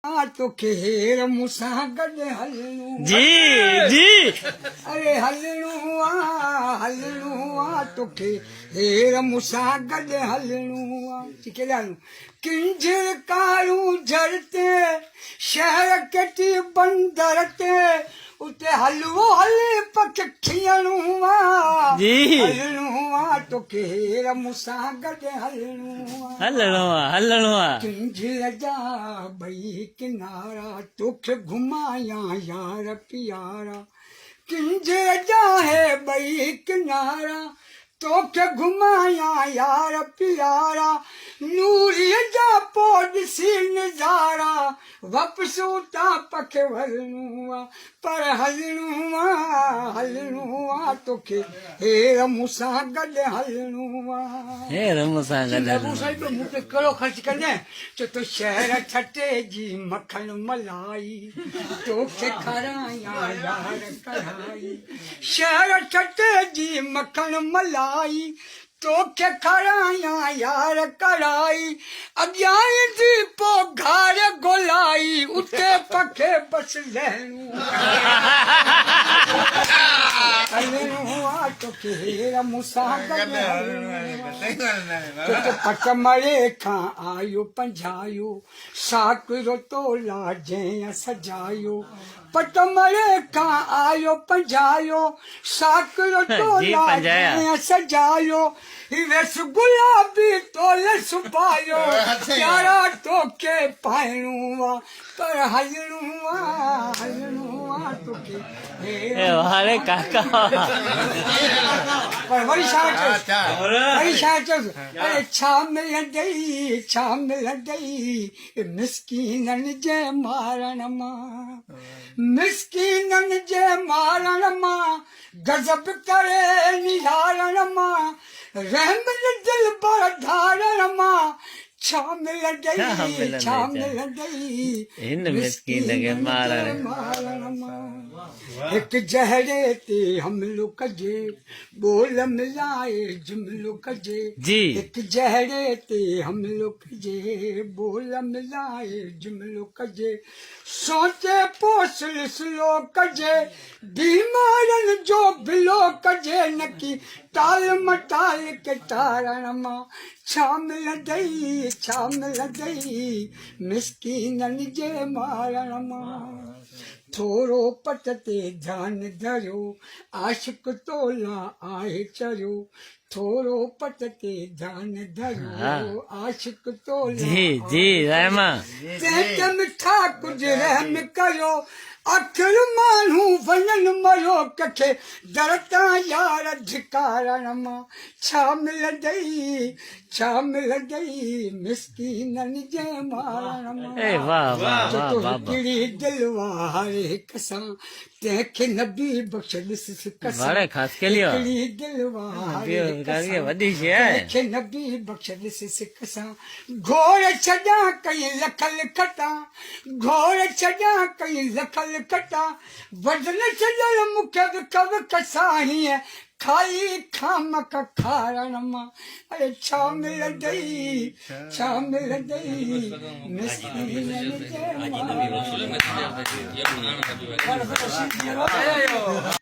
توکي هير مون سان گڏ هلڻو جي جي اري هلڻو آ هلڻو آ توکي هير مون سان گڏ هلڻو آ ڪيڏانهن هلون ڪنجهر ڪارون جھر تي شهر ڪيٽي بندر تي اتي حلوو هلي پک کيئڻو آ جي هلڻو آ توکي هير مون سان گڏ هلڻو آ هلڻو آ هلڻو آ ڪنجهر جا ٻئي ڪنارا توکي گهمايان يار پيارا ڪنجهر جا هي ٻئي ڪنارا توکي گهمايان يار پيارا نوريء جا پو ڏسي نظارا واپس اتان پکي ورڻو آ پر هلڻو آ هلڻو آ توکي هير مون سان گڏ هلڻو آ. هير مون سان گڏ هلڻو آ. صاحب مون تي ڪهڙو خرچ ڪندين چو تو شهر ٺٽي جي مکڻ ملائي توکي کارايان يار ڪڙهائي شهر ٺٽي جي مکڻ ملائي توکي کارايان يار ڪڙهائي اڳيان ايندي پو گهار گولائي اتي پکي بس لهڻو هلڻو آ توکي هير مون سان گڏ هلڻو آ توکي پٽ مڙي کان آيو پنجايو ساڪرو تولا جنهن سجايو پٽ مڙي کان آيو پنجايو، ساڪرو جي تولا پنجايا. جنهن سجايو، هي ويس گلابي تول سبايو، پيارا توکي پائڻو آ پر هلڻو آ هلڻو آ توکي هير اي واهه ري ڪاڪا واهه. پر وري ڇا چيس وري ڇا چيس اري ڇا ملندئي ڇا ملندئي مسڪينن جي مارڻ مان مسڪينن جي مارڻ مان غضب ڪري نهارڻ مان رحم دلبر ڌارڻ مان ڇا ملندئي ڇا ملندئي هن مسڪين کي مارڻ مان هڪ جهڙي تي حملو ڪجي ٻول ملائي جملو ڪجي جي هڪ جهڙي تي حملو ڪجي ٻول ملائي جملو ڪجي سوچي پو سلسلو ڪجي بيمارن جو بلو ڪجي نڪي ٽال مٽال ڪي ٽارڻ مان ڇا ملندئي ڇا ملندئي مسڪينن جي مارڻ مان ٿورو پٽ تي ڌيان ڌريو عاشق تولا آهي چريو ٿورو پٽ تي ڌيان ڌريو عاشق تولا جي جي رحما تنهن تي مٺا ڪجهه رحم ڪريو آخر ماڻهو وڃن مريو ڪکي در تان يار ڌڪارڻ مان ڇا ملندئي ڇا ملندئي مسڪينن جي مارڻ مان اي واه واه واه تو بابا هڪڙي دل وار هڪ سان تنهن کي نبي بخش ڏس سڪ سان واڙي خاص ڪيلي وا هڪڙي دل وار ٻيو هڪ ڳالهه سان وڏي شي آهي تنهن کي نبي بخش ڏس سڪ سان گهور ڇڏيان ڪئين لک لکتا گهور ڇڏيان ڪئين لک لکتا وزن ڇڏڻ مون کي وک وک سان هيئن کائي خامڪ کارڻ مان اڙي ڇا ملندئي ڇا ملندئي مسڪينن جي مارڻ مان.